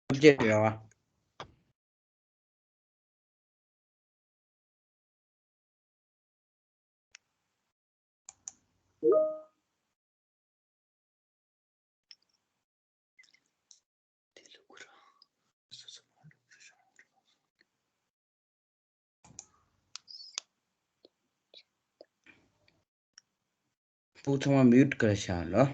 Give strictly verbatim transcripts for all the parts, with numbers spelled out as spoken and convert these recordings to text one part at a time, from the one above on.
ཐུགས་རྗེ་ཆེ་རེད་བ། སྤུ་གུ་ཚང་མ་མིའུ་ཊི་ག་རེ་བྱ་ལོ།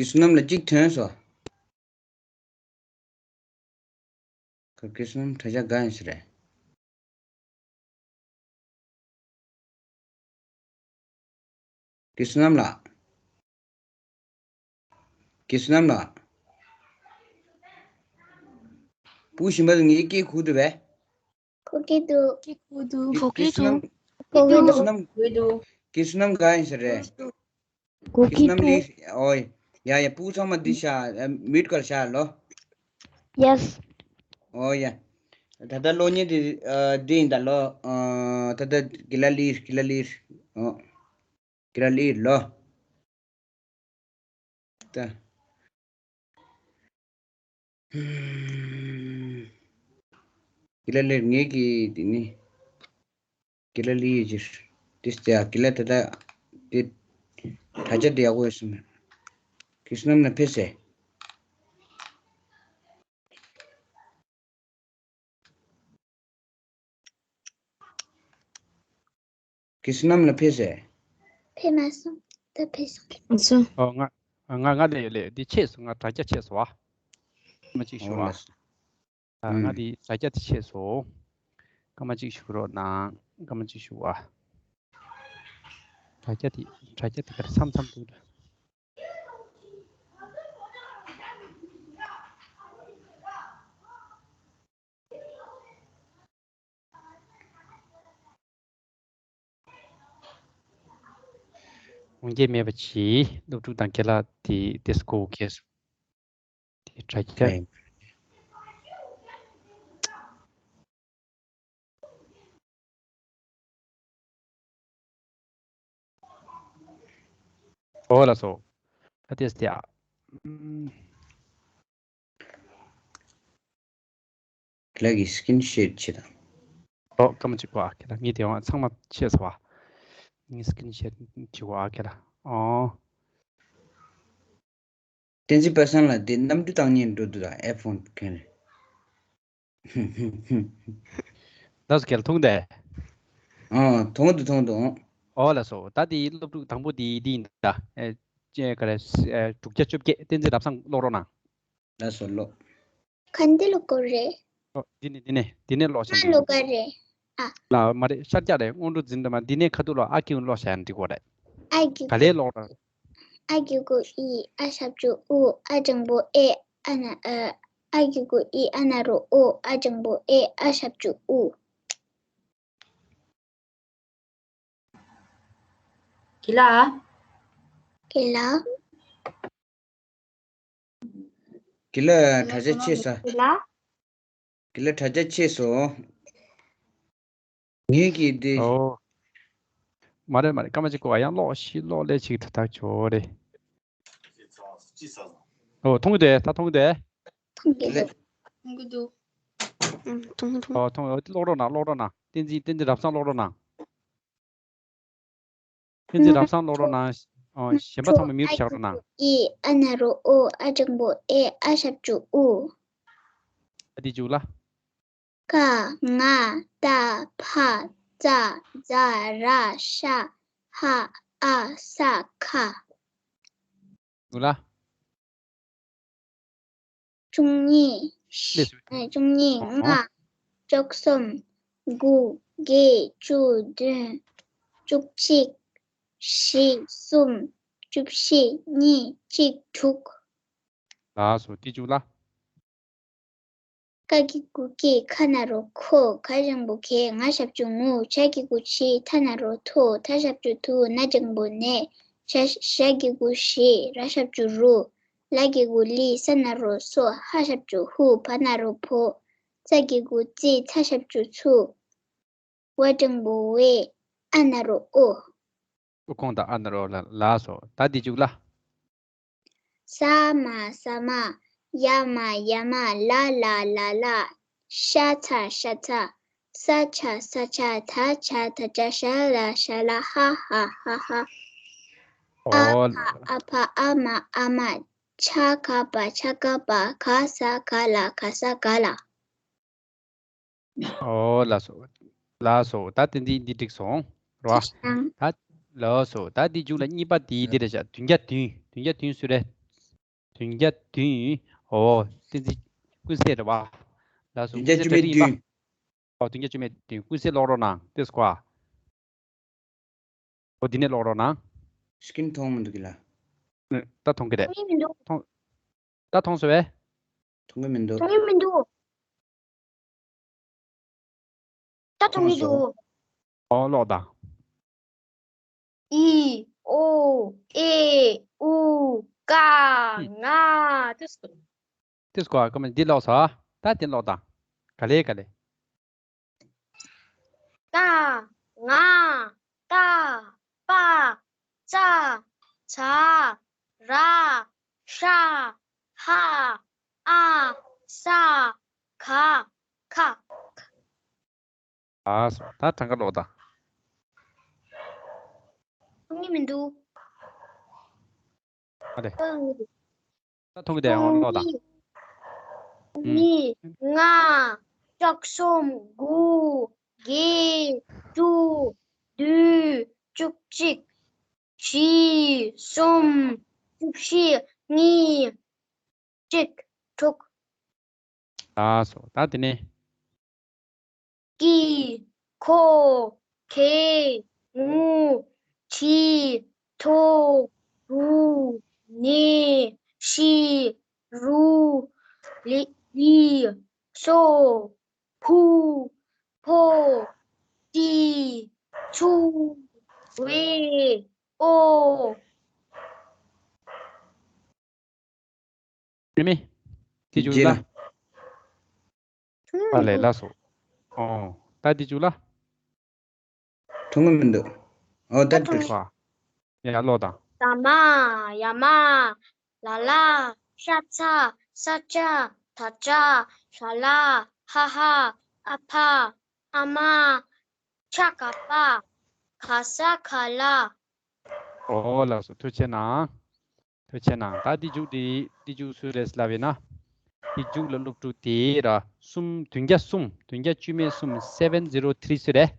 ཀི་སྣམ་ལ་གཅིག་ཐོན་སོང་། ཁ་ཀི་སྣམ་དྲ་རྒྱ་དགའ་ཡིན་ཞིག་རེད། ཀི་སྣམ་ལགས། ཀི་སྣམ་ལགས། སྤུ་གུ་གཞན་པ་ཚོ་ངའི་སྐད་གོ་གི་འདུག་པས། གོ་གི་འདུག་གོ་གི་འདུག་གོ་གི་ཀི་སྣམ། གོ་གི་འདུག་ཀི་སྣམ། གོ་གི་འདུག་ཀི་སྣམ་དགའ་ཡིན་ཞིག་རེད། གོ་གི་ཀི་སྣམ་འདུག་ལི། ཨོ་ཡ་ཡ། སྤུ་གུ་ཚང་མ་འདི་བཞག་མིའུ་ཊི་ག་རེ་བྱ་ལོ། ཡེས། ཨོ་ཡ། ད་ལྟ་གློག་བརྙན་འདི་ཨ་འདི་ཡིན་ད་ལོ། ཨ་ད་ལྟ་གི་ལ་ལིར་གི་ལ་ལིར། ཨོ། གི་ལ་ལིར་ལོ། ད། གི་ལ་ལིར་ངེད་ཀྱི་འདི་ནི། གི་ལ་ལིར་ཇིར། འདི་སྟེ་གི་ལ་ད་ད། འདི། དྲ་རྒྱ་འདི་ཡག་པོ་ཡོད་སོང་མེད། ཀི་སྣམ་ལ་ཕེབས་སེ། ཀི་སྣམ་ལ་ཕེབས་སེ། ཕེབས་མ་སོང་། ད་ཕེབས་སོང་། ཨོ་ང་ང་ང་ལས་ཡོད་ལས་འདི་ཆད་སོང་། ང་དྲ་རྒྱ་ཆད་སོང་བ། སྐར་མ་གཅིག་ཞུ་བ། ཨོ་ལགས་སོ། ད་ང་ཨུམ། འདི་དྲ་རྒྱ་དེ་ཆད་སོང་། སྐར་མ་གཅིག་ཞུ་རོགས་གནང་། སྐར་མ་གཅིག་ཞུ་བ། དྲ་རྒྱ་དེ་དྲ་རྒྱ་དེ་ག་རེ་མཚམས་མཚམས་འདུག་འོང་རྒྱུ་མེད་པ་ཅིག་སློབ་ཕྲུག་དང་རྒན་ལགས་དེ་དེ་སྐོར་གས་སུ་དེ་དྲ་རྒྱ། ཨོ་ལགས་སོ། ད་ལྟས་ཏེ་ཨ། ཁྱེད་ལགས་ཀྱིས་སི་ཀི་རིན་ཤོཊ་བྱེད་དང་། ཨོ་སྐར་མ་གཅིག་གོ་ཨ། ཁྱེད་ལགས་ངས་དེ་བ་ཚང་མ་ཆད་སོང་བ། ངས་སི་ཀི་རིན་ཤོཊ་བྱེད་གོ་ཨ་ཁྱེད་ལགས། ཨོ། བསྟན་འཛིན་པ་སངས་ལགས་འདི་གནམ་གྲུ་བཏང་ཉེན་འགྲོ་འདུག་ད་ཨེ་ཕོན་གན་རེད། ལགས་སོ་ཁྱེད་ལ་མཐོང་དེ། ཨ་མཐོང་འདུག་མཐོང་འདུག་ཨོ་ལགས་སོ། ད་དེ་སློབ་ཕྲུག་དང་པོ་དེ་དེ་ཡིན་ད། ཨེ་ཅེ་ག་རེ་ཨེ་དྲུག་བརྒྱ་བཅོ་བརྒྱད་བསྟན་འཛིན་རབ་བཟང་ཀློག་རོགས་གནང་། ལགས་སོ་ཀློག་ག་འདི་ལོ་གོ་རེད། ཨོ་འདི་ནས་འདི་ནས་འདི་ནས་ཀློག་བྱས་ང་འདི་ལོ་ག་རེད། ཨ། ལ་མ་རེད་ཤར་རྒྱག་རེད། སྔོན་འགྲོ་འཛིན་འདྲ་མ་འདི་ནས་ཁ་ཐུག་ལ་ཨ་ཀེའུ་ཀློག་བྱས་ན་འགྲིག་གོ་རེད། ཨ་གི་ག་ལས་ཀློག་ར། ཨ་གི་གུ་ཨི། ཨ་ཞབས་ཀྱུ་ཨུ། ཨ་འགྲེང་བུ་ཨེ། ཨ་ན་ཨ། ཨ་གི་གུ་ཨི། ཨ་ན་རོ་ཨོ། ཨ་འགྲེང་བུ་ཨེ། ཨ་ཞབས་ཀྱུ་ཨུ། གི་ལ། གི་ལ། གི་ལ་དྲ་རྒྱ་ཆད་ས། གི་ལ། གི་ལ་དྲ་རྒྱ་ཆད་སོང་། ངེད་ཀྱིས་འདི། ཨོ། མ་རེད་མ་རེད། སྐར་མ་གཅིག་གོ་ཨ། ཡང་ཀློག་ཤི་ཀློག་ལས་ཅིག་ཐ་ཐག་ཆོད་རེད། ཨོ་མཐོང་གི་འདུག་ད་མཐོང་གི་འདུག་མཐོང་གི་འདུག་མཐོང་གི་འདུག་ཨང་མཐོང་མཐོང་། ཨོ་མཐོང་། ཨོ་ཀློག་རོགས་གནང་ཀློག་རོགས་གནང་། བསྟན་འཛིན་བསྟན་འཛིན་རབ་བཟང་ཀློག་རོགས་གནང་། བསྟན་འཛིན་རབ་བཟང་ཀློག་རོགས་གནང་། ཨོ་གཞན་པ་ཚང་མ་མིའུ་ཊི་བཞག་རོགས་གནང་། ཨི། ཨ་ན་རོ་ཨོ། ཨ་འགྲེང་བུ་ཨེ། ཨ་ཞབས་ཀྱུ་ཨུ། ཨ་དེ་འཇུག་ལ། ཀ་ང་ཏ་ཕ་ཙ་ཛ་ར་ཤ་ཧ་ཨ་ས་ཁ། འཇུག་ལ། བཅུ་གཉིས། སླེབས་སོང་། ཨ་བཅུ་གཉིས། ཨོ། ལྔ། བཅུ་གསུམ། དགུ། བརྒྱད། བཅུ་བདུན། བཅུ་གཅིག་བཞི། གསུམ། བཅུ་བཞི། གཉིས། གཅིག་དྲུག་ལགས་སོ། དེ་འཇུག་ལ། ཀ་གི་གུ་ཀི། ཁ་ན་རོ་ཁོ། ག་འགྲེང་བུ་གེ། ང་ཞབས་ཀྱུ་ངུ། ཇ་གི་གུ་ཇི། ཐ་ན་རོ་ཐོ། ཐ་ཞབས་ཀྱུ་ཐུ། ན་འགྲེང་བུ་ནེ། ཞ་ཞ་གི་གུ་ཞི། ར་ཞབས་ཀྱུ་རུ། ལ་གི་གུ་ལི། ས་ན་རོ་སོ། ཧ་ཞབས་ཀྱུ་ཧུ། བ་ན་རོ་བོ། ཙ་གི་གུ་ཙི། ཚ་ཞབས་ཀྱུ་ཚུ། ཝ་འགྲེང་བུ་ཝེ། ཨ་ན་རོ་ཨོ། ཨོ་ཁོང་དང་ཨ་ན་རོ་ལ་ལགས་སོ། ད་འདི་མཇུག་ལ། ས་མ་ས་མ། ཡ་མ་ཡ་མ། ལ་ལ་ལ་ལ། ཤ་ཚ་ཤ་ཚ། ས་ཆ་ས་ཆ། ད་ཆ་ད་ཆ། ཤ་ལ་ཤ་ལ། ཧ་ཧ་ཧ་ཧ། ཨ་ཨོ། ཕ་ཨ་ཕ། ཨ་མ་ཨ་མ། ཆ་ག་པ་ཆ་ག་པ། ག་ས་ག་ལ། ག་ས་ག་ལ། ཨོ་ལགས་སོ། ལགས་སོ། ད་དེ་འདི་འདི་འགྲིག་སོང་། རོ། ཐུགས་རྗེ་གནང་། ད་ལགས་སོ། ད་འདི་མཇུག་ལ་གཉིས་པ་དེ་འདི་རེད་ཤག་བདུན་བརྒྱ་བདུན། བདུན་བརྒྱ་བདུན་སུ་རེད། བདུན་བརྒྱ་བདུན། ཨོ། བསྟན་འཛིན་ཀུན་གསལ་རེད་བ། ལགས་སོ། བདུན་བརྒྱ་ཀུན་གསལ་བཅུ་མེད་བདུན། ཨོ། བདུན་བརྒྱ་བཅུ་མེད་བདུན། ཀུན་གསལ་ཀློག་རོགས་གནང་། ཏེས་ཀོ་ཨ། ཨོ། འདི་ནས་ཀློག་རོགས་གནང་། སི་ཀིན་མཐོང་མི་འདུག་གི་ལ། ནི་ད་མཐོང་གི་རེད། མཐོང་མི་འདུག་མཐོང་། ད་མཐོང་སོང་བས། མཐོང་གི་མི་འདུག་མཐོང་གི་མི་འདུག་ད་མཐོང་གི་འདུག་ཨོ་ཀློག་དང་། ཨི་ཨོ་ཨེ་ཨུ་ཀ་ང་། ཏེས་ཀོ། ཏེས་ཀོ་ཨ། ཀ་མ་འདི་ཀློག་ས། ད་དེ་ཀློག་དང་། ག་ལེ་ག་ལེ། ཀ་ང་ཏ་པ་ཙ་ཛ་ར་ཤ་ཧ་ཨ་ས་ག་ཁ། ཨ་སོ། ད་གྲངས་ཀ་ཀློག་དང་། མཐོང་གི་མི་འདུག་ཨ་ལེ། ད་མཐོང་གི་འདུག་ད་མཐོང་གི་འདུག་ཨང་ཀློག་དང་། གཉིས། ཨུམ། གཉིས། ལྔ། བཅུ་གསུམ། དགུ། བརྒྱད། དྲུག་བདུན། བཅུ་གཅིག་བཞི། གསུམ། བཅུ་བཞི། གཉིས། གཅིག་དྲུག་ལགས་སོ། ད་དེ་ནས། ཀྱི། ཁོ། གེ། ངུ། ཆི། ཐོ། རུ། ནེ། ཤི། རུ། ལི། ལི། སོ། ཧུ། ཕོ། ཏི། ཚུ། ཝེ། ཨོ། ཨེ་མེ། དེ་མཇུག་རྗེས་ལ། ལ། ཨ་ལས་ལ་སོ། ཨོ། ད་དེ་མཇུག་ལ། མཐོང་གི་མི་འདུག་ཨོ་ད་ད་མཐོང་གི། ཡ་ཀློག་དང་། ད་མ། ཡ་མ། ལ་ལ། ཤ་ཚ། ས་ཆ། ད་ཆ། ཧྲ་ལ། ཧ་ཧ། ཨ་ཕ། ཨ་མ། ཆ་ག་པ། ག་ས་ག་ལ། ཨོ་ལགས་སོ། ཐུགས་རྗེ་གནང་། ཐུགས་རྗེ་གནང་། ད་འདི་མཇུག་འདི་འདི་མཇུག་སུ་རེད་ལབ་ཡིན་ན། འདི་མཇུག་ལ་སློབ་ཕྲུག་དེ་ར་གསུམ། བདུན་བརྒྱ་གསུམ། བདུན་བརྒྱ་བཅུ་མེད་གསུམ། སེ་ཝེན་ཛི་རོ་ཐི་རི་སུ་རེད།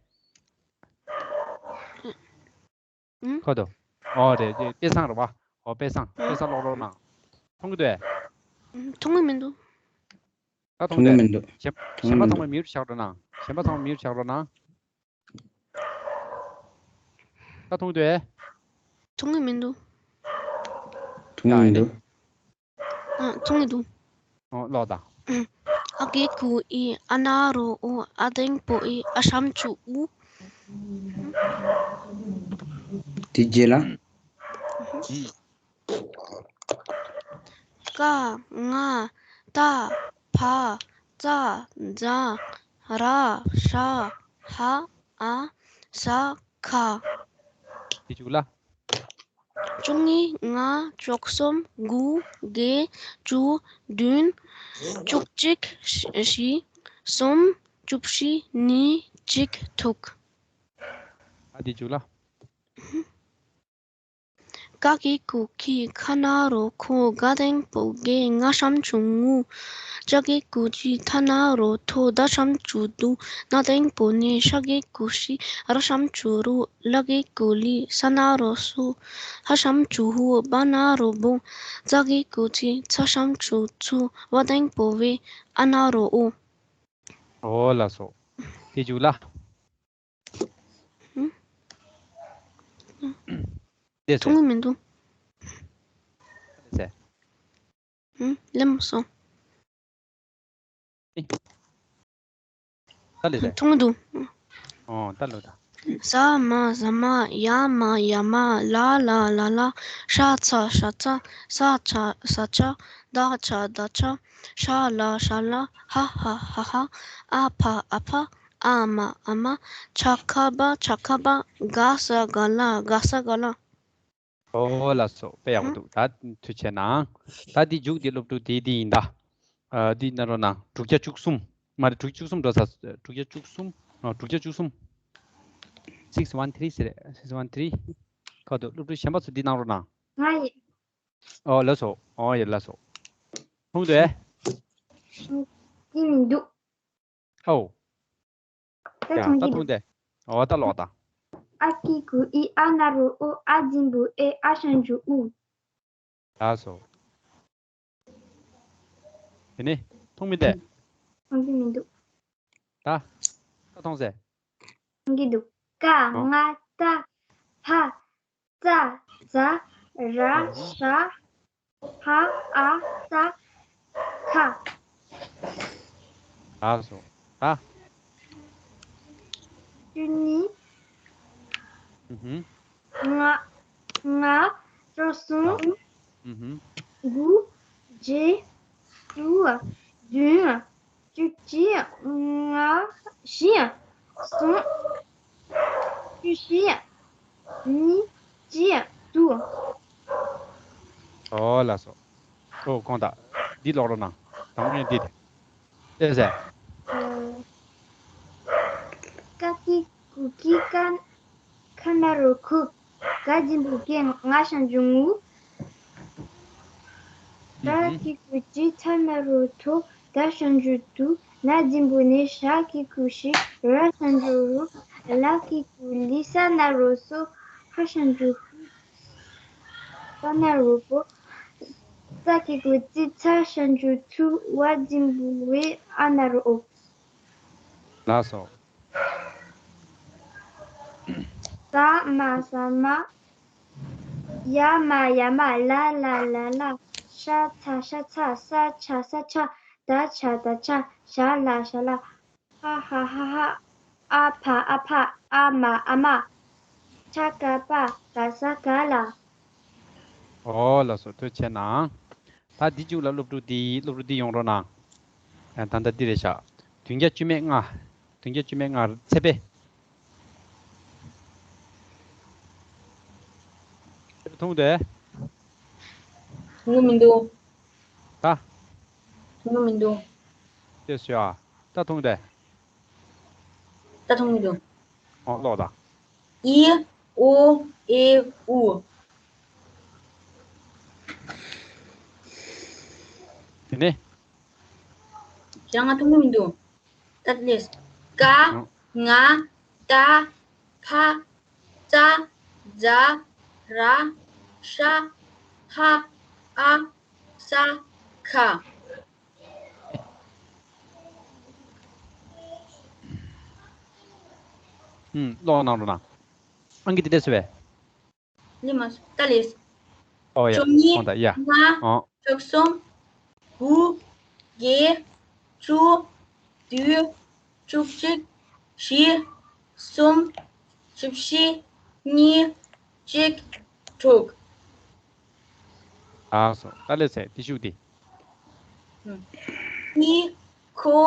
ཨུམ། ཁོ་དོ། ཨོ་རེད་རེད། དཔེ་བཟང་རེད་བ། ཨོ་དཔེ་བཟང་། ཨུམ། དཔེ་བཟང་ཀློག་རོགས་གནང་། མཐོང་གི་འདུག་ཨེ། ཨུམ། མཐོང་གི་མི་འདུག་མཐོང་གི་མི་འདུག་གཞན་གཞན་པ་ཚང་མ་མིའུར་བཞག་རོགས་གནང་། གཞན་པ་ཚང་མ་མིའུར་བཞག་རོགས་གནང་། ད་མཐོང་འདུག་ཨེ། མཐོང་གི་མི་འདུག་མཐོང་གི་མི་འདུག་ཨ། མཐོང་གི་འདུག་ཨོ་ཀློག་དང་། ཨ་གི་གུ་ཨི། ཨ་ན་རོ་ཨོ། ཨ་འགྲེང་བུ་ཨེ། ཨ་ཞབས་ཀྱུ་ཨུ། དེ་རྗེས་ལ། ཀ་ང་ཏ་ཕ་ཙ་ཛ་ར་ཤ་ཧ་ཨ་ས་ག་དེ་མཇུག་ལ། བཅུ་གཉིས། ལྔ། བཅུ་གསུམ། དགུ། བརྒྱད། བཅུ། བདུན། བཅུ་གཅིག་བཞི། གསུམ། བཅུ་བཞི། གཉིས། གཅིག་དྲུག་ཨ་དེ་མཇུག་ལ། ཀ་གི་གུ་ཀི། ཁ་ན་རོ་ཁོ། ག་འགྲེང་བུ་གེ། ང་ཞབས་ཀྱུ་ངུ། ཅ་གི་གུ་ཅི། ཐ་ན་རོ་ཐོ། ད་ཞབས་ཀྱུ་དུ། ན་འགྲེང་བུ་ནི། ཤ་གི་གུ་ཤི། ར་ཞབས་ཀྱུ་རུ། ལ་གི་གུ་ལི། ས་ན་རོ་སུ། ཧ་ཞབས་ཀྱུ་ཧུ། བ་ན་རོ་བུ། ཙ་གི་གུ་ཙི། ཚ་ཞབས་ཀྱུ་ཚུ། ཝ་འགྲེང་བུ་ཝེ། ཨ་ན་རོ་ཨོ། ཨོ་ལགས་སོ། དེ་མཇུག་ལ། ཧུམ། དེ་ཟེར། མཐོང་གི་མི་འདུག་ཟེར། ཧུམ། ལེམ་སོང་། ཨེ། ད་ལེ་ཟེར། མཐོང་གི་འདུག་ཨོ་ད་ལོ་ད། ས་མ་ས་མ། ཡ་མ་ཡ་མ། ལ་ལ་ལ་ལ། ཤ་ཚ་ཤ་ཚ། ས་ཆ་ས་ཆ། ད་ཆ་ད་ཆ། ཤ་ལ་ཤ་ལ། ཧ་ཧ་ཧ་ཧ། ཨ་ཕ་ཨ་ཕ། ཨ་མ་ཨ་མ། ཆ་ཁ་བ་ཆ་ཁ་བ། ག་ས་ག་ལ་ག་ས་ག་ལ། ཨོ་ལགས་སོ། དཔེ་ཡག་པོ་འདུག་ད་ཐུགས་རྗེ་གནང་། ད་འདི་མཇུག་འདི་སློབ་ཕྲུག་དེ་འདི་ཡིན་ད། ཨ་འདི་ན་རོ་ན་དྲུག་བརྒྱ་བཅུ་གསུམ། མ་རེད། དྲུག་བརྒྱ་བཅུ་གསུམ་འགྲོ་ས། དྲུག་བརྒྱ་བཅུ་གསུམ། ཨ་དྲུག་བརྒྱ་བཅུ་གསུམ། six one three ཟེར་རེད། six one three། ཁ་དོ་སློབ་ཕྲུག་གཞན་པ་ཚོ་འདི་གནང་རོགས་གནང་། ང་ཡིན། ཨོ་ལགས་སོ། ཨོ་ཡ་ལགས་སོ། མཐོང་འདུག་ཨེ། མཐོང་གི་མི་འདུག་ཨོ། ད་ཡ་མཐོང་ད་གི་མཐོང་འདུག་དེ། ཨོ་ད་ལོག་ད། ཨ་གི་གུ་ཨི། ཨ་ན་རོ་ཨོ། འ་གཅིག་པུ་ཨེ། འ་ཞབས་ཀྱུ་འུ། ལགས་སོ། དེ་ནས་མཐོང་མི་འདུག་མཐོང་གི་མི་འདུག་ད། ད་མཐོང་ཟེར། མཐོང་གི་འདུག་ཀ་ཨོ། ང་ཏ་ཧ་ཙ་ཛ་ར་ཨོ། ཧ་ཨ་ས་ཁ། ལགས་སོ། ད། བཅུ་གཉིས། ཨུ་ཧུམ། ལྔ། ལྔ། བཅུ་གསུམ། ཨུ་ཧུམ། དགུ། བརྒྱད། དྲུག་བདུན། བཅུ་གཅིག་ལྔ། བཞི། གསུམ། བཅུ་བཞི། གཉིས། གཅིག་དྲུག་ཨོ་ལགས་སོ། ཨོ་དགོངས་དག་འདི་ཀློག་རོགས་གནང་། དང་པོ་ཡང་འདི་དེ། ཨེ་ཟེར། ཀ་གི་གུ་གི། ཀ་ཁ་ན་རོ་ཁུ། ག་གཅིག་པུ་གེ། ང་ཞབས་ཀྱུ་ངུ། ད་ཧུམ་གི་གུ་ཅི། ཐ་ན་རོ་ཐོ། ད་ཞབས་ཀྱུ་དུ། ན་གཅིག་པུ་ནེ། ཞ་གི་གུ་ཤི། ར་ཞབས་ཀྱུ་རུ། ལ་གི་གུ་ལི། ས་ན་རོ་སོ། ཧ་ཞབས་ཀྱུ་ཧུ། པ་ན་རོ་པོ། ཙ་གི་གུ་ཙི། ཚ་ཞབས་ཀྱུ་ཚུ། ཝ་གཅིག་པུ་ཝེ། འ་ན་རོ་འོ། ལགས་སོ། ས་མ་ས་མ། ཡ་མ་ཡ་མ། ལ་ལ་ལ་ལ། ཤ་ཚ་ཤ་ཚ། ས་ཆ་ས་ཆ། ད་ཆ་ད་ཆ། ཞ་ལ་ཞ་ལ། ཧ་ཧ་ཧ་ཧ། ཨ་ཕ་ཨ་ཕ། ཨ་མ་ཨ་མ། ཆ་ག་པ་ག་ས་ག་ལ། ཨོ་ལགས་སོ། ཐུགས་རྗེ་གནང་། ད་འདི་མཇུག་ལ་སློབ་ཕྲུག་འདི་སློབ་ཕྲུག་འདི་ཡོང་རོགས་གནང་། ཡང་ད་ལྟ་འདི་རེད་ཤག་བདུན་བརྒྱ་བཅུ་མེད་ལྔ། བདུན་བརྒྱ་བཅུ་མེད་ལྔ་ཚེ་འཕེལ། མཐོང་འདུག་མཐོང་གི་མི་འདུག་ད། མཐོང་གི་མི་འདུག་ཅེས་ཟེར་ཨ། ད་མཐོང་འདུག་ད་མཐོང་གི་འདུག་ཨོ་ཀློག་དང་། ཨི་ཨོ་ཨེ་ཨུ། དེ་ནས། ཡང་ང་མཐོང་གི་མི་འདུག་ད་ལེས། ཀ་ཨོ་ང་ཏ་ཕ་ཙ་ཛ་ར་ཤ་ཧ་ཨ་ས་ཁ། ཨུམ་ཀློག་གནང་རོགས་གནང་། ཨང་ཀི་དེ་འདྲས་སུ་བས། ལི་མ་སུ་ཏ་ལེས། ཨོ་ཡ། བཅུ་གཉིས། ཨོ་ད་ཡ། ལྔ། ཨོ། བཅུ་གསུམ། དགུ། བརྒྱད། བཅུ། བདུན། བཅུ་གཅིག་བཞི། གསུམ། བཞི་བཅུ། གཉིས། གཅིག་དྲུག་ཨ་སོ། ཏ་ལེ་ཚེ་ཏི་ཤུག་ཏི། ནི། ཁོ།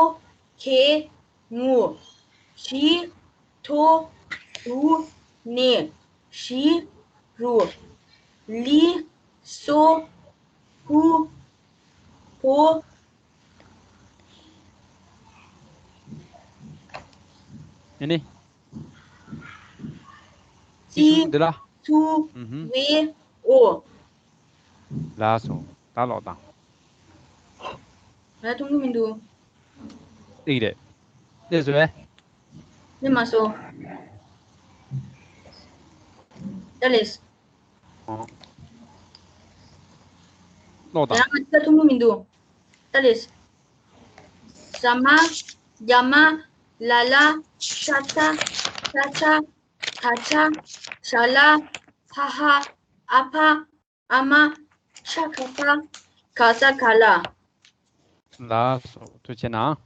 གེ། ངུ། ཞི། ཐོ། དུ། ནེ། ཞི། རུ། ལི། སོ། ཧུ། ཧོ། ཨེ་ནི། ཙི། ཤུག་འདི་ལ། ཚུ། ཨུ་ཧུམ། ཝེ། ཨོ། ལགས་སོ། ད་ཀློག་དང་། ང་མཐོང་གི་མི་འདུག་ཨིག་རེད། ལས་སོ་བས། ལས་མ་སོ། ད་ལས། ཨོ། ཀློག་དང་། ཡང་ང་ཅི་མཐོང་གི་མི་འདུག་ད་ལས། ཟ་མ། རྒྱ་མ། ལ་ལ། ཤ་ཚ། ཤ་ཚ། ད་ཆ། ཞལ་ལག་ཧ་ཧ། ཨ་ཕ། ཨ་མ། ཤ་ཁ་ཁ། ག་ས་ག་ལ། ལགས་སོ། ཐུགས་རྗེ་གནང་།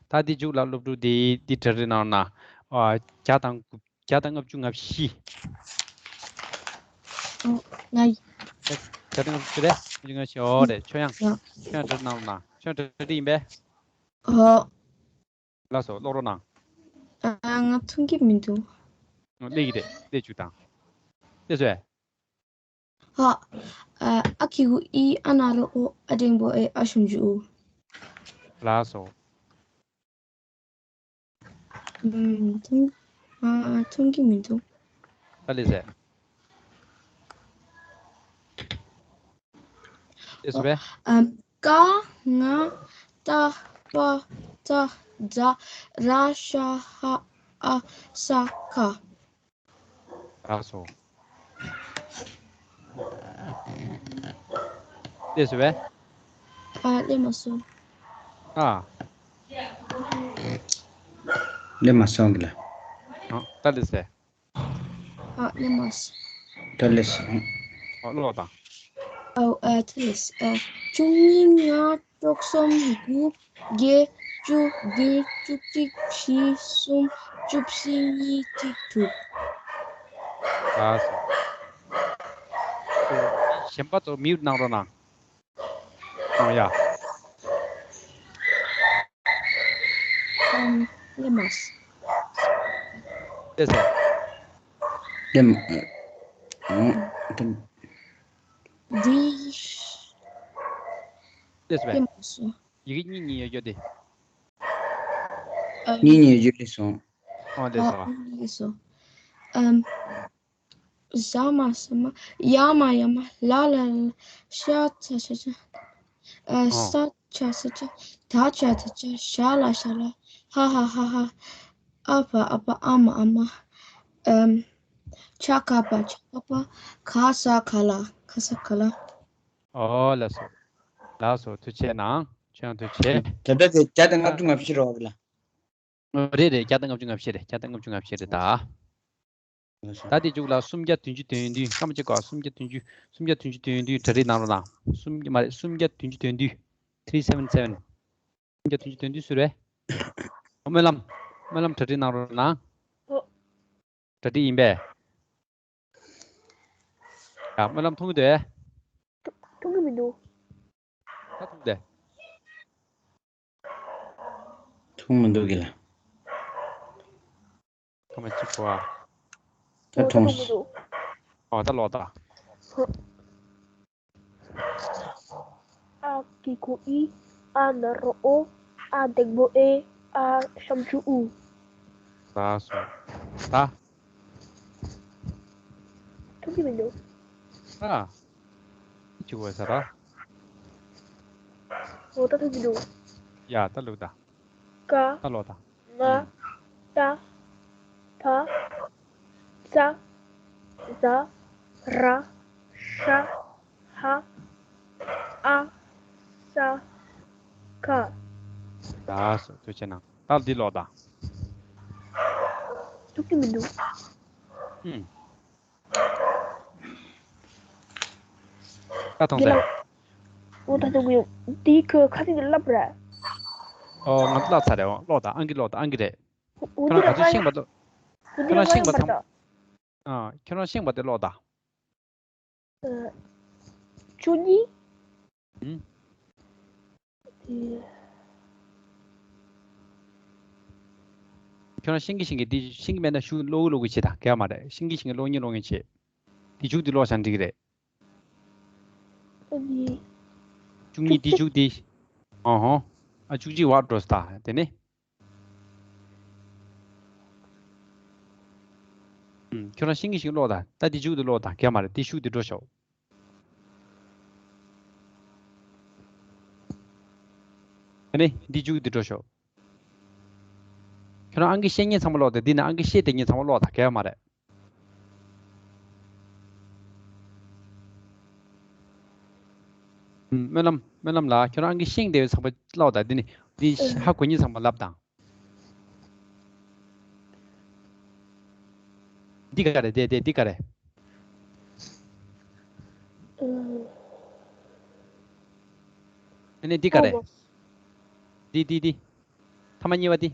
ད་འདི་མཇུག་ལ་སློབ་ཕྲུག་འདི་འདི་གྲ་སྒྲིག་གནང་ན། ཨ་བརྒྱ་དང་དགུ། བརྒྱ་དང་ལྔ་བཅུ་ང་བཞི། ཨོ། ང་། བརྒྱ་བརྒྱ་དང་ལྔ་བཅུ་རེད། ལྔ་བཅུ་ང་བཞི། ཨོ་རེད། ཁྱོད་ཡང་། ཡང་། ཁྱོད་ཡང་གྲ་སྒྲིག་གནང་རོགས་གནང་། ཁྱོད་ཡང་གྲ་སྒྲིག་ཡིན་པས། ཨོ། ལགས་སོ། ཀློག་རོགས་གནང་། ཨ། ང་མཐོང་གི་མི་འདུག་ཨོ། སླེབས་ཀྱི་རེད། སླེབས་བཅུག་དང་། སླེབས་སོང་། ཧ། ཨ། ཨ་གི་གུ་ཨི། ཨ་ན་རོ་ཨོ། ཨ་འགྲེང་བུ་ཨེ། ཨ་ཞབས་ཀྱུ་ཨུ། ལགས་སོ། ཨུམ། མཐོང་། ཨ། མཐོང་གི་མི་འདུག་ད་སླེབས་སོང་། སླེབས་སོང་བས། ཨ། ཀ་ང་ཏ་པ་ཙ་ཛ་ར་ཤ་ཧ་ཨ་ས་ཁ། ལགས་སོ། སླེབས་སོང་བས། ཨ། སླེབས་མ་སོང་། ཨ། སླེབས་མ་སོང་གི་ལ། ཨ། ད་སླེབས་སོང་། ཨ། སླེབས་མ་སོང་། ད་སླེབས་སོང་། ཨ། ཀློག་དང་། ཨོ། ཨ། ད་སླེབས་སོང་། ཨ། བཅུ་གཉིས། ལྔ། དྲུག། གསུམ། དགུ། བརྒྱད། བཅུ། བདུན། བཅུ་གཅིག། བཞི། གསུམ། བཅུ་བཞི། གཉིས། གཅིག། དྲུག་ལགས་སོ། གཞན་པ་ཚོ་མིའུ་གནང་རོགས་གནང་། ཨང་ཡ། ཨམ། སླེབས་མ་སོང་། སླེབས་སོང་། སླེབས་མ། ཨང་། འདི། སླེབས་སོང་བས། སླེབས་མ་སོང་། ཡི་གེ་གཉིས་གཉིས་ཡོད་རྒྱུ་དེ། ཨམ། གཉིས་གཉིས་ཡོད་རྒྱུ་སླེབས་སོང་། ཨོ། སླེབས་སོང་། ཨ། སླེབས་སོང་། ཨམ། ཟ་མ་ཟ་མ། ཡ་མ་ཡ་མ། ལ་ལ་ལ། ཤ་ཚ་ཤ་ཤ། ཨ། ཨོ། ས་ཆ་ས་ཆ། ད་ཆ་ད་ཆ། ཤ་ལ་ཤ་ལ། ཧ་ཧ་ཧ་ཧ། ཨ་ཕ་ཨ་ཕ། ཨ་མ་ཨ་མ། ཨམ། ཆ་ཁ་པ། ཆ་ཁ་པ། ག་ས་ག་ལ། ག་ས་ག་ལ། ཨོ། ལགས་སོ། ལགས་སོ། ཐུགས་རྗེ་གནང་། ཁྱོད་ཡང་ཐུགས་རྗེ་ཆེ། ད་ལྟ་དེ་བརྒྱ་དང་ལྔ་བཅུ་ང་བཞི་རེད་པ་ལགས། རེད་རེད། བརྒྱ་དང་ལྔ་བཅུ་ང་བཞི་རེད། བརྒྱ་དང་ལྔ་བཅུ་ང་བཞི་རེད་ད། ལགས་སོ། ད་དེ་མཇུག་ལ་སུམ་བརྒྱ་བདུན་ཅུ་དོན་བདུན། སྐར་མ་གཅིག་གོ། སུམ་བརྒྱ་བདུན་ཅུ། སུམ་བརྒྱ་བདུན་ཅུ་དོན་བདུན་གྲ་སྒྲིག་གནང་རོགས་གནང་། སུམ་བརྒྱ་མ་རེད། སུམ་བརྒྱ་བདུན་ཅུ་དོན་བདུན། three seven seven། སུམ་བརྒྱ་བདུན་ཅུ་དོན་བདུན་སུ་རེད། ཨོ། སྨོན་ལམ། སྨོན་ལམ་གྲ་སྒྲིག་གནང་རོགས་གནང་། ཨོ། གྲ་སྒྲིག་ཡིན་པས། ཡ། སྨོན་ལམ་མཐོང་གི་འདུག་ཨེ། མཐོང་གི་མི་འདུག་ད་མཐོང་སྟེ། མཐོང་མི་འདུག་གི་ལ། ཐོག་མ་གཅིག་པོ་ཨ། ད་ཨོ། ད་མཐོང་མཐོང་གི་འདུག་ཨོ། ད་ཀློག་དང་། ཨ་གི་གུ་ཨི། ཨ་ན་རོ་ཨོ། ཨ་འགྲེང་བུ་ཨེ། ཨ་ཞབས་ཀྱུ་ཨུ། ལགས་སོ། ད། མཐོང་གི་མི་འདུག་ཨ། ཅི་བ་ས་ར། ཨོ། ད་མཐོང་གི་འདུག་ཡ། ད་ཀློག་དང་། ཀ། ད་ཀློག་དང་། ང་། ཨུ། ཏ། ཕ། ཙ། ཛ། ར། ཤ། ཧ། ཨ། ས། ཁ། ལགས་སོ། ཐུགས་རྗེ་གནང་། ད་འདི་ཀློག་དང་། མཐོང་གི་མི་འདུག་ཨུམ། ད་མཐོང་སོང་། འོ། ད་མཐོང་གི་ཡོད། འདི་ཁོས་ཁ་ཐུག་གི་ལབ་ར། ཨོ། ང་ཚོ་ཀློག་ཚར་རེད། འོ། ཀློག་དང་། ཨང་ཀི་ཀློག་དང་། ཨང་ཀི་རེད། འོ། ཁྱོད་རང་ག་ཚོད་ཤེས་པ་ལོ། འོ། འདི་ཁྱོད་རང་ཤེས་པ་ཚང་། ཨ། ཁྱོད་རང་ཤེས་པ་དེ་ཀློག་དང་། ཨ། བཅུ་གཉིས། ཨུམ། དེ། ཁྱོད་རང་ཤེས་ཀྱི་ཤེས་ཀྱི། འདི་ཤེས་ཀྱི་མེད་ན་ཞུ། ཀློག་གི་ཀློག་གི་བྱེད་དང་། གལ་མ་རེད། ཤེས་ཀྱི་ཤེས་ཀྱི། ཀློག་ཉན་ཀློག་ཉན་བྱེད། དེ་མཇུག་དེ་ཀློག་བྱས་ན་འགྲིག་གི་རེད། ཨ་ནི། བཅུ་གཉིས། བཅུ་གཅིག་འདི་བཅུ་གཅིག་འདི། ཨ་ཧོ། ཨ། བཅུ་གཅིག་བར་འགྲོ་ས་དེ་ནི། ཨུམ། ཁྱོད་རང་ཤེས་ཀྱི་ཤེས་ཀྱི་ཀློག་དང་། ད་འདི་མཇུག་དེ་ཀློག་དང་། གལ་མ་རེད། འདི་ཤུགས་དེ་འགྲོ་ཤོག་ཨ་ནི། འདི་མཇུག་དེ་འགྲོ་ཤོག་ཁྱོད་རང་ཨང་ཀི་ཤེས་མཁན་ཚང་མ་ཀློག་དང་། འདི་ནས་ཨང་ཀི་ཤེས་བསྡད་མཁན་ཚང་མ་ཀློག་དང་། གལ་མ་རེད། ཨུམ། སྨོན་ལམ། སྨོན་ལམ་ལགས། ཁྱོད་རང་ཨང་ཀི་ཤེས་བསྡད་པའི་ཚང་མ་ཀློག་དང་། འདི་ནི། འདི་ཧ་གོ་མཁན་ཚང་མ་ལབ་དང་། འདི་ག་རེ། དེ་དེ་འདི་ག་རེ། ཨ་ནི་འདི་ག་རེ། འདི་འདི་འདི། ཐ་མ་གཉིས་པ་འདི།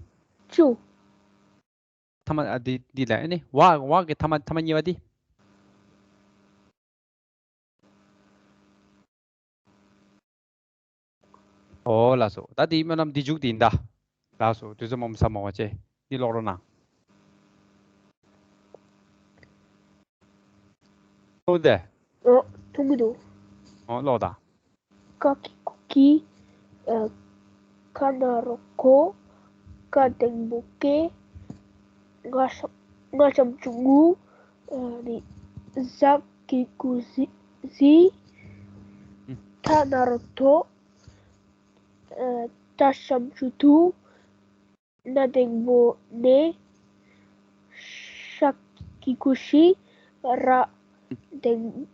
བཅུ། ཐ་མ་ཨ་འདི་འདི་ལ་ཨ་ནི་ཝ་ཝ་གི་ཐ་མ་ཐ་མ་གཉིས་པ་འདི། ཨོ་ལགས་སོ། ད་འདི་སྨོན་ལམ་འདི་མཇུག་འདི་ཡིན་ད། ལགས་སོ། དུས་ཚོད་མང་པོ་ཟ་མ་བ་བྱས། འདི་ཀློག་རོགས་གནང་། ཀློག་དེ། ཨོ། མཐོང་གི་འདུག་ཨོ་ཀློག་དང་། ཀ་གི་གུ་གི། ཨ། ཁ་ན་རོ་ཁོ། ག་འགྲེང་བུ་ཀེ། ང་ཞབས་ང་ཞབས་ཀྱུ་ངུ། ཨ་ནི། ཟ་གི་གུ་ཟི། ཟི། ཐ་ན་རོ་ཐོ། ཨ། ཏ་ཞབས་ཀྱུ་ཏུ། ན་འགྲེང་བུ་ནེ། ཤ་གི་གུ་ཤི། ར་འགྲེང་།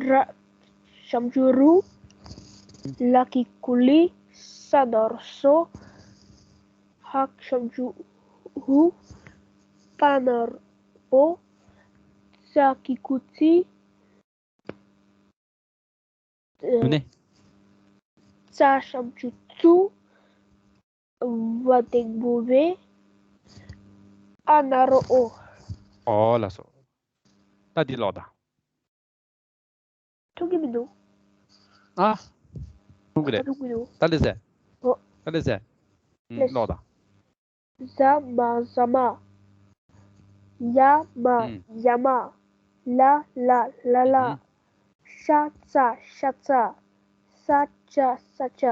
ར་ཞབས་ཀྱུ་རུ། ལ་གི་གུ་ལི། ས་ན་རོ་སོ། ཧ་ཞབས་ཀྱུ་ཧུ། པ་ན་རོ་པོ། ཙ་གི་གུ་ཙི། དེ་ནས། ཙ་ཞབས་ཀྱུ་ཙུ། བ་འགྲེང་བུ་བེ། ཨ་ན་རོ་ཨོ། ཨོ་ལགས་སོ། ད་འདི་ཀློག་དང་། མཐོང་གི་མི་འདུག་ཨ། མཐོང་གི་རེད། མཐོང་གི་འདུག་ད་ལེ་ཟེ། ཨོ། ད་ལེ་ཟེ། ཨུམ། ལེ། ཀློག་དང་། ཟ་མ་ཟ་མ། ཡ་མ་ཨུམ། ཡ་མ། ལ་ལ་ལ་ལ། ཨུམ། ཤ་ཚ་ཤ་ཚ། ས་ཆ་ས་ཆ།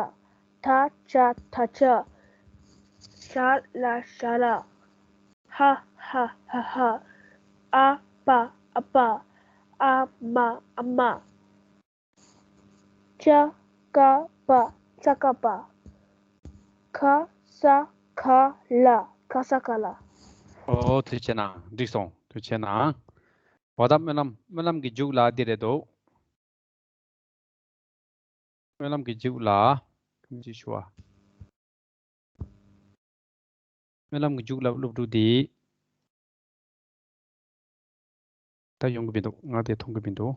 ད་ཆ་ད་ཆ། ཞ་ལ་ཞ་ལ། ཧ་ཧ་ཧ་ཧ། ཨ་པ་ཨ་པ། ཨ་མ་ཨ་མ། ཅ་ཀ་པ། ཅ་ཀ་པ། ཁ་ས་ཁ་ལ། ཁ་ས་ཁ་ལ། ཨོ་ཐུགས་རྗེ་གནང་། འགྲིག་སོང་། ཐུགས་རྗེ་གནང་། འོ་ད་སྨོན་ལམ་སྨོན་ལམ་གྱི་མཇུག་ལ་འདི་རེད་འདུག་སྨོན་ལམ་གྱི་མཇུག་ལ། ཅི་ཞུ་བ། སྨོན་ལམ་གྱི་མཇུག་ལ་སློབ་ཕྲུག་དེ། ད་ཡོང་གི་མི་འདུག་ང་དེ་མཐོང་གི་མི་འདུག་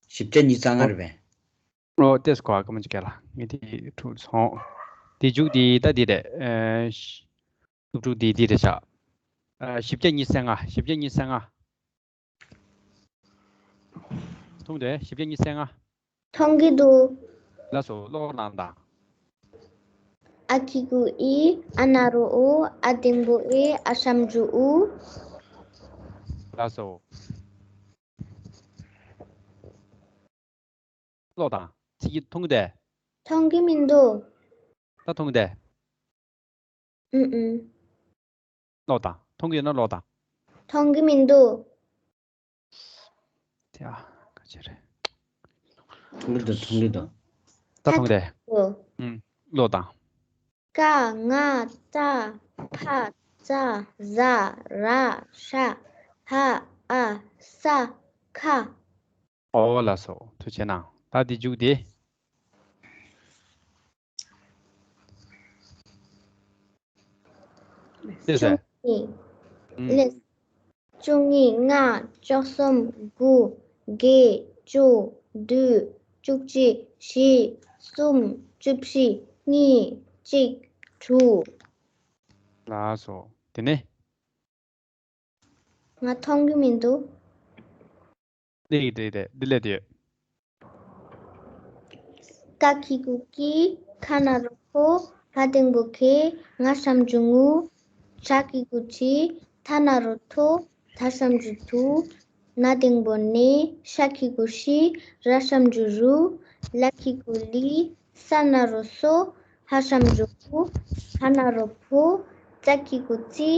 བཞི་བརྒྱ་ཉི་ཤུ་རྩ་ལྔ་རེད་པས། ཨོ་ཏེས་གོ་ཨ་ཀ་མ་ཅི་ཀ་ལ་ངས་དེ་འཁྲུག་སོང་། དེ་མཇུག་དེ་ད་དེ་རེད། ཨ། སློབ་ཕྲུག་དེ་དེ་རེད་ཤག་ཨ། བཞི་བརྒྱ་ཉི་ཤུ་རྩ་ལྔ། བཞི་བརྒྱ་ཉི་ཤུ་རྩ་ལྔ། མཐོང་དེ་བཞི་བརྒྱ་ཉི་ཤུ་རྩ་ལྔ། མཐོང་གི་འདུག་ལགས་སོ། ཀློག་གནང་དང་། ཨ་གི་གུ་ཨི། ཨ་ན་རོ་ཨོ། ཨ་འགྲེང་བུ་ཨེ། ཨ་ཞབས་ཀྱུ་ཨུ། ལགས་སོ། ཀློག་དང་། ཚིག་གི་མཐོང་གི་འདུག་མཐོང་གི་མི་འདུག་ད་མཐོང་གི་འདུག་ཨུ་ཨུ། ཀློག་དང་། མཐོང་གི་ཡོད་ན་ཀློག་དང་། མཐོང་གི་མི་འདུག་དེ་ཨ་ག་ཅི་རེད། མཐོང་གི་འདུག་མཐོང་གི་འདུག་ད་མཐོང་གི་འདུག་ཨུ། ཀློག་དང་། ཀ་ང་ཏ་ཕ་ཙ་ཟ་ར་ཤ་ཧ་ཨ་ས་ཁ། ཨོ་ལགས་སོ། ཐུགས་རྗེ་གནང་། ད་འདི་མཇུག་དེ། ལགས་སོ། བཅུ་གཉིས། ཨུམ། ལགས། བཅུ་གཉིས། ལྔ། བཅུ་གསུམ། དགུ། བརྒྱད། བཅུ། བདུན། བཅུ་གཅིག་བཞི། གསུམ། བཅུ་བཞི། གཉིས། གཅིག་དྲུག་ལགས་སོ། དེ་ནས། ང་མཐོང་གི་མི་འདུག་ལེགས་རེད་རེད། འདི་ལས་དེ་ཡོད། ཀ་གི་གུ་ཀི། ཁ་ན་རོ་ཁོ། ག་འགྲེང་བུ་ཁེ། ང་ཞབས་ཀྱུ་ངུ། ཇ་གི་གུ་ཇི། ཐ་ན་རོ་ཐོ། ད་ཞབས་ཀྱུ་དུ། ན་འགྲེང་བུ་ནེ། ཤ་གི་གུ་ཤི། ར་ཞབས་ཀྱུ་རུ། ལ་གི་གུ་ལི། ས་ན་རོ་སོ། ཧ་ཞབས་ཀྱུ་ཧུ། ཧ་ན་རོ་ཧྥུ། ཙ་གི་གུ་ཙི།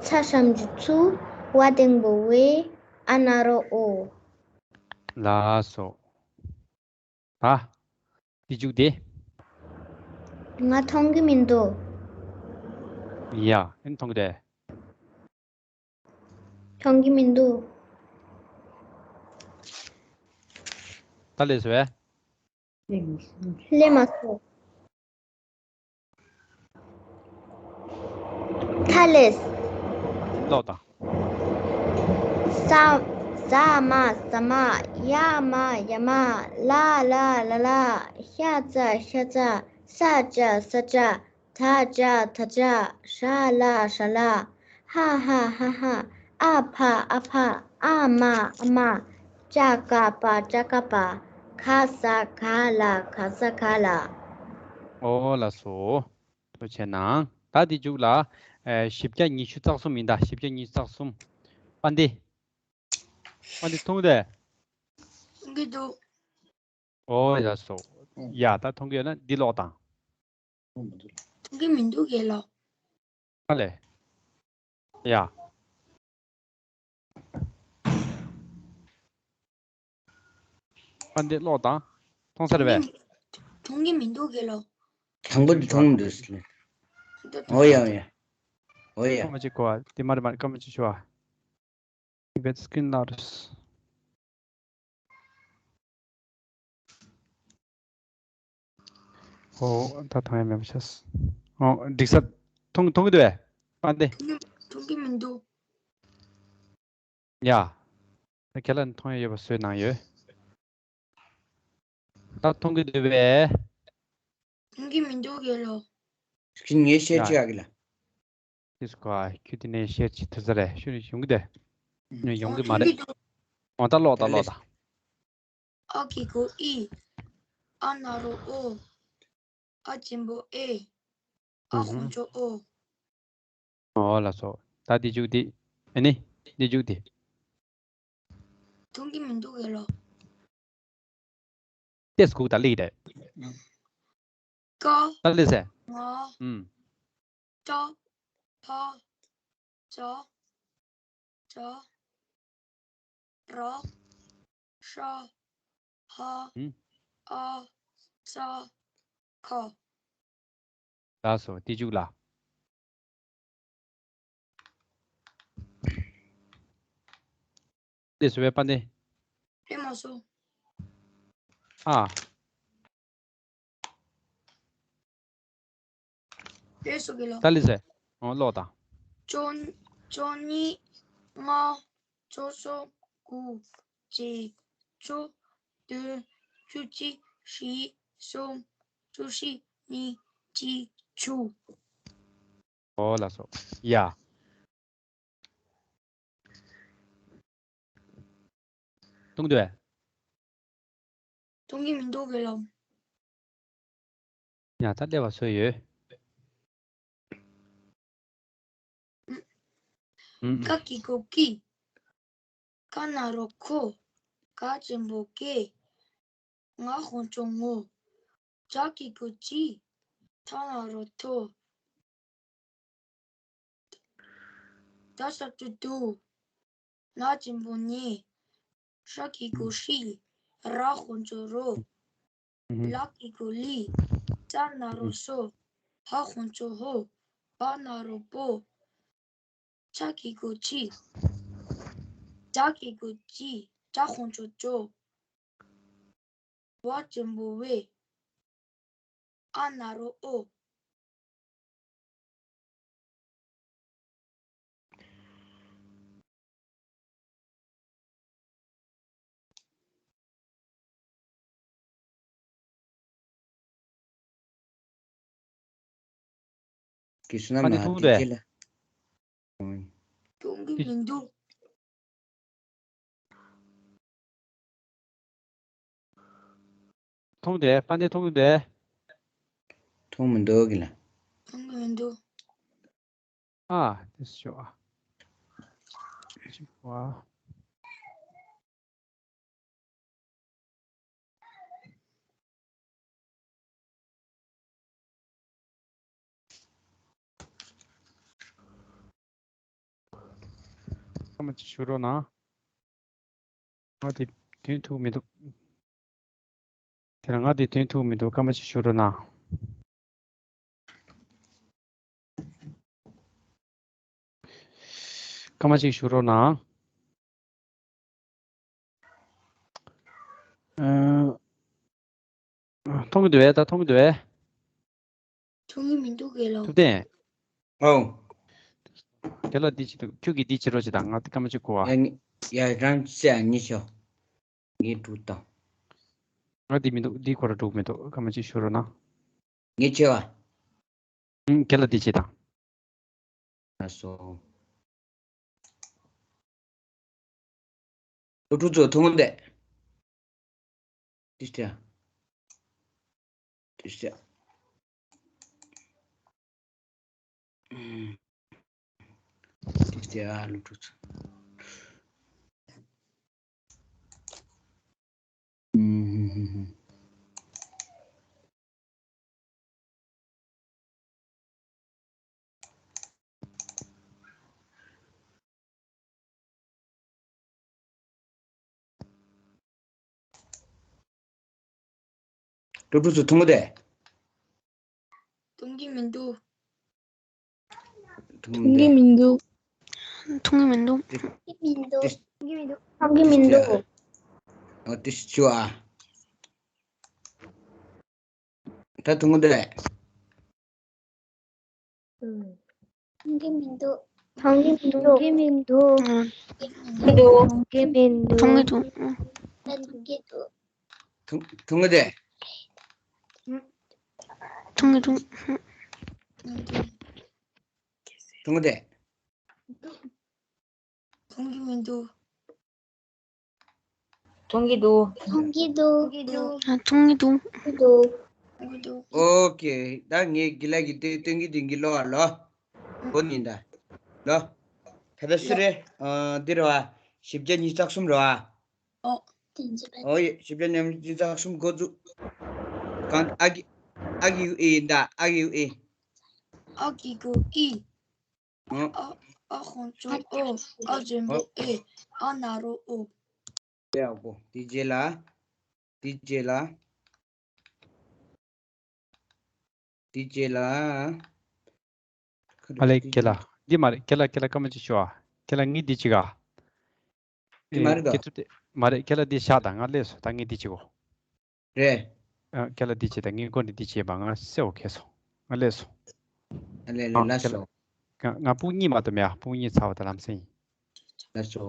ཚ་ཞབས་ཀྱུ་ཚུ། ཝ་འགྲེང་བུ་ཝེ། ཨ་ན་རོ་ཨོ། ལགས་སོ། ཨ། དེ་མཇུག་དེ། ང་མཐོང་གི་མི་འདུག་ཡ། ཨེ་མཐོང་གི་རེད། མཐོང་གི་མི་འདུག་ད་ལས་སོ་ཨེ། ལས་མ་སོ། ད་ལས། ཀློག་དང་། ས། ཟ་མ་ཟ་མ། ཡ་མ་ཡ་མ། ལ་ལ་ལ་ལ། ཤ་ཙ་ཤ་ཚ། ས་ཅ་ས་ཅ། ད་ཅ་ད་ཅ། ཧྲ་ལ་ཧྲ་ལ། ཧ་ཧ་ཧ་ཧ། ཨ་ཕ་ཨ་ཕ། ཨ་མ་ཨ་མ། ཅ་ཀ་པ་ཅ་ཀ་པ། ག་ས་ག་ལ། ག་ས་ག་ལ། ཨོ་ལགས་སོ། ཐུགས་རྗེ་གནང་། ད་འདི་མཇུག་ལ། ཨེ། བཞི་བརྒྱ་ཉི་ཤུ་རྩ་གསུམ་ཡིན་ད། བཞི་བརྒྱ་ཉི་ཤུ་རྩ་གསུམ། དཔལ་ལྡན། དཔལ་ལྡན་མཐོང་གི་འདུག་མཐོང་གི་འདུག་ཨོ་ཡ་སོ། ཡ་ད་མཐོང་གི་ཡོད་ན་འདི་ཀློག་དང་། མཐོང་གི་མི་འདུག་རྒན་ལགས། ཨ་ལས། ཡ། དཔལ་ལྡན་ཀློག་དང་། མཐོང་ས་རེད་པས། མཐོང་གི་མི་འདུག་རྒན་ལགས། དང་པོ་འདི་མཐོང་མི་འདུག་ཨོ་ཡ་ཨོ་ཡ། ཨོ་ཡ། སྐར་མ་གཅིག་གོ་བ་དེ་མ་རེད་མ་རེད། སྐར་མ་གཅིག་ཞུ་བ། བེད་སྐྲིན་ལ་རེས། ཨོ་ད་མཐོང་ཡ་མེད་པ་ཤེས། ཨོ་འགྲིག་ས། མཐོང་མཐོང་གི་འདུག་པས། དཔལ་ལྡན། མཐོང་གི་མཐོང་གི་མི་འདུག་ཡ། ད་ཁྱེད་ལ་མཐོང་ཡ་ཡོད་པ་བཟོས་གནང་ཡོད། ད་མཐོང་གི་འདུག་པས། མཐོང་གི་མི་འདུག་རྒན་ལགས། ཁྱེད་ངས་ཤེར་ཡ། བྱེད་ཡག་གི་ལ། ཨིས་ཀ་ཁྱོད་དེ་ནས་ཤེར་བྱེད་ཐུབ་ས་རེད། ཤུ་ནི་ཡོང་གི་དེ། ཡོང་གི་མ་རེད། འོ་ད་ཀློག་ད་ཀློག་ད། ཨ་གི་གུ་ཨི། ཨ་ན་རོ་ཨོ། ཨ་ཆེན་པོ་ཨེ། ཨ་ཧུམ། ཁོང་ཁྲོ་ཨོ། ཨོ་ལགས་སོ། ད་འདི་མཇུག་འདི། ཨ་ནི། འདི་མཇུག་འདི། མཐོང་གི་མི་འདུག་རྒན་ལགས། ཏེས་གུག་ད་ལིག་རེད། ཀ། ད་ལིག་ཟེར། ང་། ཨུམ། ཏ། ཕ། ཙ། ཙ། ར། ཤ། ཧ། ཨུམ། ཨ། ཙ། ཁ། ལགས་སོ། དེ་མཇུག་ལ། དེ་སུ་བའི་པ་ནི། རེད་མ་སོ། ཨ། རེད་སོ་གི་ལོ། ད་ལི་ཟེར། ཨོ་ཀློག་དང་། བཅུ། བཅུ་གཉིས། ལྔ། བཅུ་གསུམ། དགུ། བརྒྱད། བཅུ། བདུན། བཅུ་གཅིག་བཞི། གསུམ། བཅུ་བཞི། གཉིས། གཅིག་བཅུ། ཨོ་ལགས་སོ། ཡ། མཐོང་འདུག་པས། མཐོང་གི་མི་འདུག་གི་ལོ། ཡ་ད་སླེབས་པ་བཟོས་ཡོད། ཨུམ། ཀ་གི་གུ་ཀི། ཁ་ན་རོ་ཁོ། ག་ཆེན་པོ་ཀེ། ང་ཧོང་ཅོ་ངོ་། ཇ་གི་གུ་ཇི། ཐ་ན་རོ་ཐོ། ད་ས་ཏུ་དུ། ན་ཆེན་པོ་ནི། ཧྲ་གི་གུ་ཧྲི། ར་ཧོང་ཅོ་རོ། ལ་གི་གུ་ལི། ཙ་ན་རོ་སོ། ཧ་ཧོང་ཅོ་ཧོ། བ་ན་རོ་བོ། ཆ་གི་གུ་ཆི། ཇ་གི་གུ་ཇི། ཇ་ཧོང་ཅོ་ཇོ། བ་ཆེན་པོ་བེ། ཨ་ན་རོ་ཨོ། གི་སུ་ན་ཨ་ནི་མ་མཐོང་དེ་དེ་ལ། མཐོང་གི་མི་འདུག་མཐོང་དེ་པ་ནི་མཐོང་གི་འདུག་མཐོང་མི་འདུག་གི་ལ། མཐོང་གི་མི་འདུག་ཨ་དེ་ཤོ་ཨ། ཅི་བ། སྐར་མ་གཅིག་ཞུ་རོགས་གནང་། ང་དེ་དོན་ཐུག་མི་འདུག་དེ་ལ་ང་དེ་དོན་ཐུག་མི་འདུག་སྐར་མ་གཅིག་ཞུ་རོགས་གནང་། སྐར་མ་གཅིག་ཞུ་རོགས་གནང་། ཨ། མཐོང་གི་འདུག་གས། ད་མཐོང་གི་འདུག་གས། མཐོང་གི་མི་འདུག་རྒན་ལགས། ཐུབ་བསྟན། ཨོ། རྒན་ལགས་འདི་བྱེད་དང་། ཁྱོད་ཀྱིས་འདི་བྱེད་རོགས་བྱེད་དང་། ང་སྐར་མ་གཅིག་གོ་བ། ཡ་ངས། ཡ་རང་བྱས་ཨ་ནི་ཤོག་ངས་འགྲུག་དང་། ང་འདི་མི་འདུག་འདི་ཁོ་ར་འགྲུག་མི་འདུག་སྐར་མ་གཅིག་ཞུ་རོགས་གནང་། ངས་བྱས་པ། ཨུམ། ཁྱེད་ལ་འདི་བྱེད་དང་། ལགས་སོ། སློབ་ཕྲུག་ཚོ་ཐུགས་ཁུར་དེ། ཏིས་ཏེ། ཏིས་ཏེ། ཨུམ། ཏིས་ཏེ་ཨ་སློབ་ཕྲུག་ཚོ། ཨུམ། སློབ་ཕྲུག་ཚོ་ཐུགས་ཁུར་དེ། ཐུགས་ཁུར་མི་འདུག་ཐུགས་ཁུར་མི་འདུག་ཐུགས་ཁུར་མི་འདུག་ཐུགས་ཁུར་མི་འདུག་ཐུགས་ཁུར་མི་འདུག་ཐུགས་ཁུར་མི་འདུག་ཨོ་ཏིས་ཆུ་ཨ། ད་ཐུགས་ཁུར་དེ། ཐུགས་ཁུར་མི་འདུག་ཐུགས་ཁུར་མི་འདུག་ཐུགས་ཁུར་མི་འདུག་ཐུགས་ཁུར་མི་འདུག་ཐུགས་ཁུར་མི་འདུག་ཐུགས་ཁུར་མི་འདུག་ཐུགས་ཁུར་མི་འདུག་ཐུགས་ཁུར་དེ། ཐུགས་ཁུར་མི་འདུག་ཐུགས་ཁུར་དེ། མཐོང་གི་མི་འདུག་མཐོང་གི་འདུག་མཐོང་གི་འདུག་མཐོང་གི་འདུག་ཨ། མཐོང་གི་འདུག་འདུག་འདུག་ཨོ་ཀེ། ད་ངས་དགེ་ལགས་ཀྱིས་དེ་སྟོན་གྱི་དེ་གི་ལོ་ཨ་ལོ། འོ་ནི་ད། ལོ། ད་ལྟ་སུ་རེད། ཨ། འདི་རེད་བ། བཞི་བརྒྱ་ཉི་ཤུ་རྩ་གསུམ་རེད་བ། ཨོ། ཨོ་ཡེ། བཞི་བརྒྱ་ཉི་ཤུ་རྩ་གསུམ་འགོ་བཙུགས། གང་ཨ་གི། ཨ་གི་གུ་ཨི་ཡིན་ད། ཨ་གི་གུ་ཨི། ཨ་གི་གུ་ཨི། ཨོ། ཨ། ཨ་ཁོང་ཚོ་ཨོ། ཨ་འཛོམས་པོ་ཨེ། ཨ་ན་རོ་ཨོ། དཔེ་ཡག་པོ། དེ་རྗེས་ལ། དེ་རྗེས་ལ། དེ་རྗེས་ལ། ཨ་ལེ་ཁྱེད་ལ། འདི་མ་རེད། ཁྱེད་ལ། ཁྱེད་ལ་སྐར་མ་གཅིག་ཞུ་ཨ། ཁྱེད་ལ་ངས་འདི་གཅིག་ཨ། འདི་མ་རེད་ད། ཁྱེད་ཚོ་དེ་མ་རེད། ཁྱེད་ལ་འདི་བཞག་དང་། ང་སླེབས་སོང་། ད་ངས་འདི་གཅིག་གོ། རེད། ཨ། ཁྱེད་ལ་འདི་བྱེད་དང་། ངས་འགོ་ནས་འདི་བྱེད་པ། ང་སེའོ་ཁེ་སོང་། ང་སླེབས་སོང་། ཨ་ལེ་ལེ། ཨ། ལགས་སོ། ང་ང་སྤུན་གཉིས་མ་གཏོགས་མེད་ཨ། སྤུན་གཉིས་ཚར་བ་དང་ལམ་སེང་ཡིན། ལགས་སོ།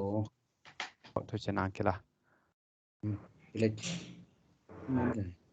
ཨོ། ཐུགས་རྗེ་གནང་། ཁྱེད་ལ། ཨུམ། ལེགས།